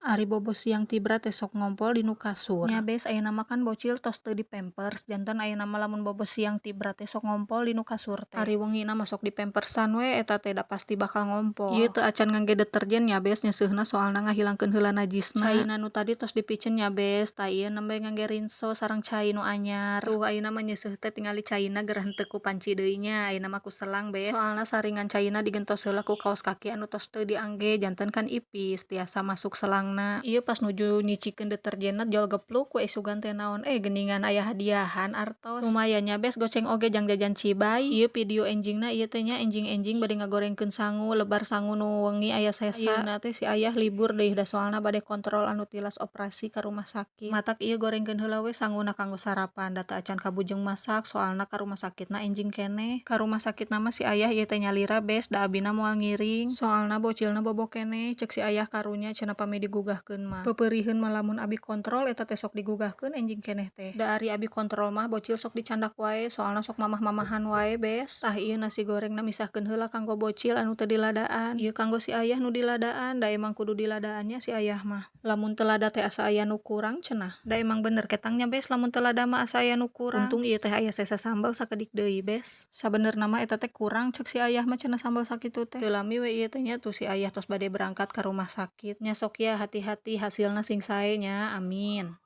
Ari bobo siang tibra teh sok ngompol dinu kasur. Nya bes, ayeuna mah kan bocil tos teu dipempers, janten ayeuna mah lamun bobo siang tibra teh sok ngompol dinu kasur teh. Ari wengina mah sok dipempersan we eta teh, da pasti bakal ngompol. Ieu teu acan ngangge deterjen nya bes nyeuseurna, soalna ngahilangkeun heula najisna. Caina nu tadi tos dipiceun nya bes, tah ieu nembe ngangge rinso sareng cai nu anyar. Tuh, ayeuna mah nyeuseuh teh tingali caina gerah henteu ku panci deui nya, ayeuna mah ku selang, bes. Soalna saringan caina digentos heula ku kaos kaki anu tos teu diangge, janten kan ipis tiasa masuk selangna. Ieu pas nuju nyicikeun deterjenna jol gepluk we isugan teh naon, eh geuningan aya hadiahan artos. Lumayan nya bes, goceng oge jang jajan cibay. Ieu video enjingna ieu teh nya, enjing-enjing bade ngagorengkeun sangu lebar sangu nu wengi aya sesa. Ayeuna teh si ayah libur deui, da soalna bade kontrol anu tilas oprasi ka rumah sakit. Matak ieu gorengkeun heula we sanguna kanggo sarapan, da teu acan kabujeng masak soalna ka rumah sakitna enjing keneh. Ka rumah sakitna mah si ayah ieu teh nyalira, bes, da abina moal ngiring, soalna bocilna bobo keneh. Cek si ayah karunya cenah pami digugahkeun mah. Peupeuriheun mah lamun abi kontrol eta teh sok digugahkeun enjing keneh teh. Da ari abi kontrol mah bocil sok dicandak wae, soalna sok mamah-mamahan wae, bes. Tah, ieu nasi gorengna misahkeun heula kanggo bocil anu teu diladaan, ieu kanggo si ayah nu diladaan, da emang kudu diladaan nya si ayah mah. Lamun teu lada teh asa aya nu kurang cenah. Da emang bener ketang nya bes, lamun teu lada mah asa aya nu kurang. Untung ieu teh aya sesa sambel sakedik deui, bes. Sabenerna mah eta teh kurang cek si ayah mah cenah sambel sakitu teh. Teu lami we ieu teh nya, tuh si ayah tos bade berangkat ka rumah sakit. Nya sok ya, hati-hati, hasilna sing sae nya, amin.